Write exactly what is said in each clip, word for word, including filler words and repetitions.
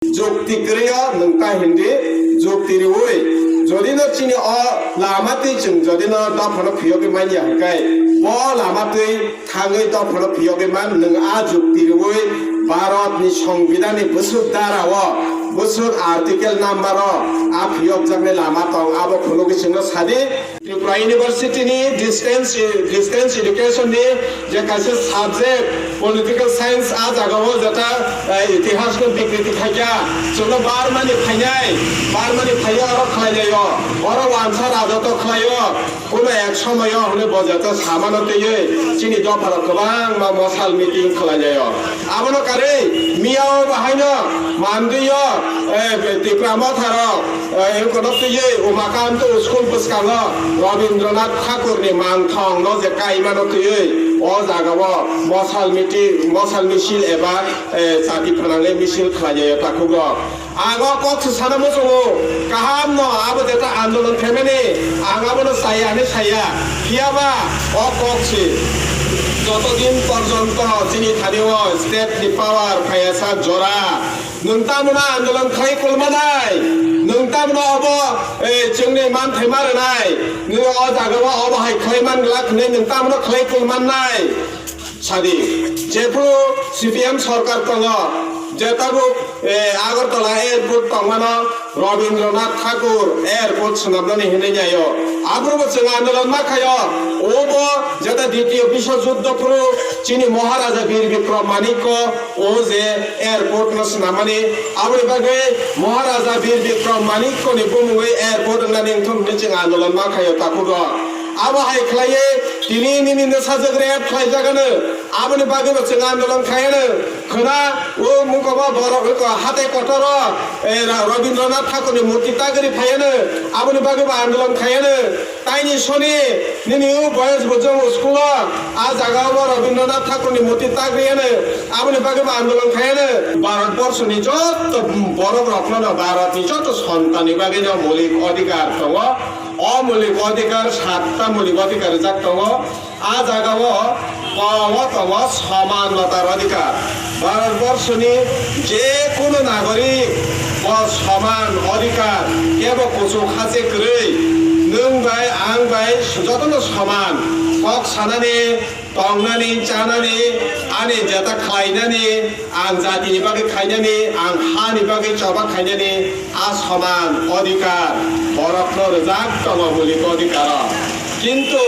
Jukti kwrwi o nwng ta hindi jukti rwui. Jodi no chini o lama twi chwng jodi no dophano phiyogwi manya hwnkhe, bo lama twi thangwi dophano phiyogwi man nwng a jukti rwui Bharat ni Songbidan ni bwswk dara o, bwswk article number o a phiyokjaknai lama tong, abo phunugwi chwngno sadi. Tripura University ni distance, distance education ni je kaisa subject political science a jaga o jeta, eh, itihas no bikriti khaikya, chwngno barmani phainai, barmani phaiya oro khlailaio, oro wansa rajato khlaio, kuno ek somoyo hwnwi bo jeta samano twiwi chini dopharok kwbangma mosal meeting khlailaio. Abono karwi miyao bahaino mandwio, eh, Tipra Motharok, eh, kono twiwi Umakant school bwskango Rabindranath Thakurni mangthongno je kaimano twiwi o jagao mosal miti-, mosal misil eba, eh, chati phanangwi misil khlaijaio takhukrok. Ang o kok se sana muchungo, kaham no abo jeta andolon khaimani, ang abono chaya hinwi saya. Phiyaba o kok se joto din porjonto chini thani o state ni power phaiya sa jora. Nwng tamno andolon khlai kulmanai, nwng tamno obo, eh, chwngni manthai ma rwnai, nwng o jagao obo hai khlai man glak hinwi nwng tamno khlai kulmannai. Sadi, jephru C P M sorkar tongo, je tabuk, eh, Agartala airport tongmano Rabindranath Thakur airport swnamnani hinwi nai-o. Aphuru bo chwng andolon ma khaio, obo jeta ditiyo biswa juddho phuru chini Maharaja Bir Bikram Manikko o je airport no swnamani, aboni bagwi Maharaja Bir Bikram Manikko ni bumungwi airport wngnani wngthok hinwi chwng andolon ma khaio takhukrok. Abo hai khlaiwi tini nini nwsajwk rape khlaijagano, aboni bagwi bo chwng andolon khaiano. Khwna o mukoba borok wngkha hatai kotoro, eh, Ra-, Rabindranath Thakurni murti tagri phaiano, aboni bagwi bo andolon khaiano. Taini soni nini o boyes bujong school o, a jaga o bo Rabindranath Thakurni murti tagriano, aboni bagwi bo andolon khaiano. Bharat borso ni joto borok rokno no, Bharat ni joto sontan ni bagwi no mulik odhikar tongo. O mulik odhikar satta mulik odhikar rijak tongo. A jagao kok o tongo soman motar odhikar. Bharat borso ni je kunu nagorik bo soman odhikar, kebo kuchuk hache kwrwi, nwng bai ang bai jotono soman kok sanani, tongnani, chanani, ani jeta khlainani, ang jatini bagwi khainani, ang hani bagwi choba khainani, a soman odhikar borokno rwjak tongo mulik odhikaro. Kintu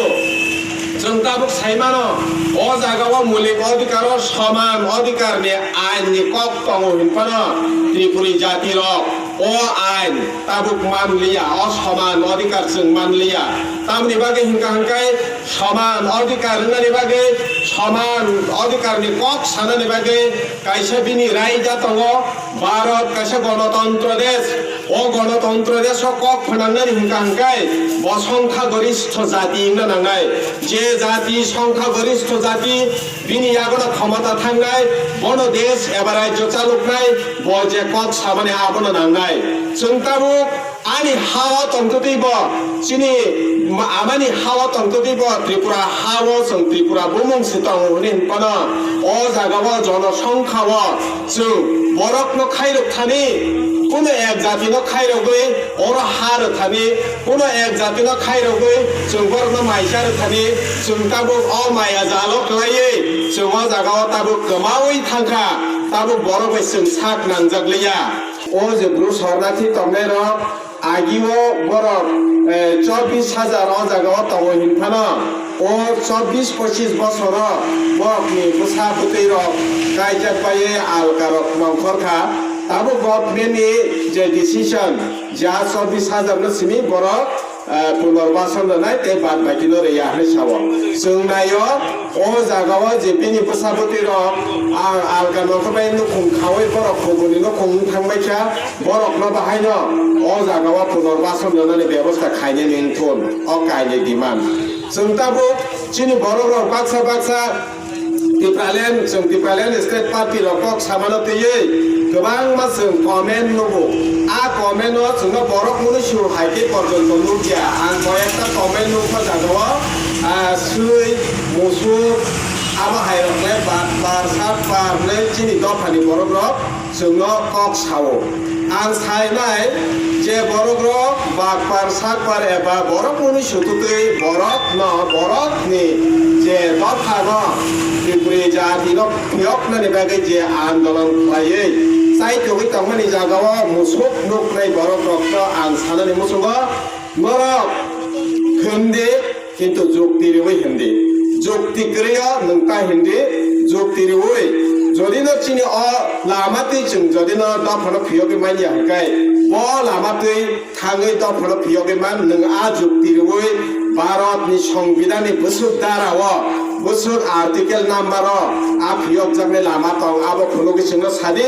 chwng tabuk sai mano, o jagao mulik odhikaro soman odhikarni ainni kok tongo hinphano Tripuri jatirok o ain tabuk manliya, o soman odhikar chwng manliya. Tamni bagwi hinka hinkai soman odhikar wngnani bagwi, soman odhikarni kok sanani bagwi kaisa bini raida tongo, Bharat kaisa gonotontro desh. O gonotontro desho kok phnangnani hinka hinkai bo songkha goristho jati wngna nangnai. Je jati songkha goristho jati, bini yagono khomota thangnai, bono desh eba rajyo chaluknai, bo je kok samani abono nangnai. Chwng tabuk ani ha-o tongtwtwi bo, chini ma-, amani ha-o tongtwtwi bo, Tripura ha-o chwng Tripura bumung se tongo hwnwi hinphano, o jagao jonosongkha-o chwng borokno khairok thani, kuno ek jatino khairogwi oro ha rwthani, kuno ek jatino khairogwi chwng borokno mai cha rwthani, chwng tabuk o maya jalo kwlaiwi chwng o jagao tabuk kwmaui thangkha, tabuk borok bai chwng sak nangjaglia. O je bru sornathi tongnairok, agio borok, eh, chobbish hajar o jagao tongo hinphano, o chobbish pochish bosoro borokni bwsa bwtwirok kaijak baiwi alkarok nongkhorkha. Tabuk government ni je decision, je a chobbish hajar no simi borok ah, punarbasan rwnai tei bad baki no rwya hwnwi sao. Chwng naio, o jagao je bini bwsa bwtwi rok ang alka nokha bai nukhung khaui borok kubuni nukhung wng thangbai kha, borok no bahaino o jagao punarbasan rwnani bebosta khainani wngthun, o kainwi demand. Chwng tabuk chini borok rok baksa baksa Tipraland, chwng Tipraland State Party rok kok samano twiwi kwbangma chwng comment nugo. A comment o chwngno borok mwnwi su hai khe porjonto nukya. Ang koyekta comment nukha jagao, ah, swi, musuk, abo hai rok le bar, bar, sat bar le chini dophani borok rok Chwngno kok sao. Ang sainai je borokrok bakpar sakpar eba borok mwnwi sututwi borokno borokni je dophano Tripuri jatino phiyoknani bagwi je andolon khlaiwi chaitugwi tongmani jagao musuk nuknai borokrokno ang sanani muchungo norok hwndi. Kintu jukti riwi hindi. Jukti kwrwi o nwng ta hindi, jukti riwi. Jodi no chini o lama twi chwng jodi no dophano phiyogwi manya hwnkhe, bo lama twi thangwi dophano phiyogwi man nwng a jukti riwi Bharat ni Songbidan ni bwswk dara o, bwswk article number o a phiyokjaknai lama tong abo phunugwi chwngno sadi.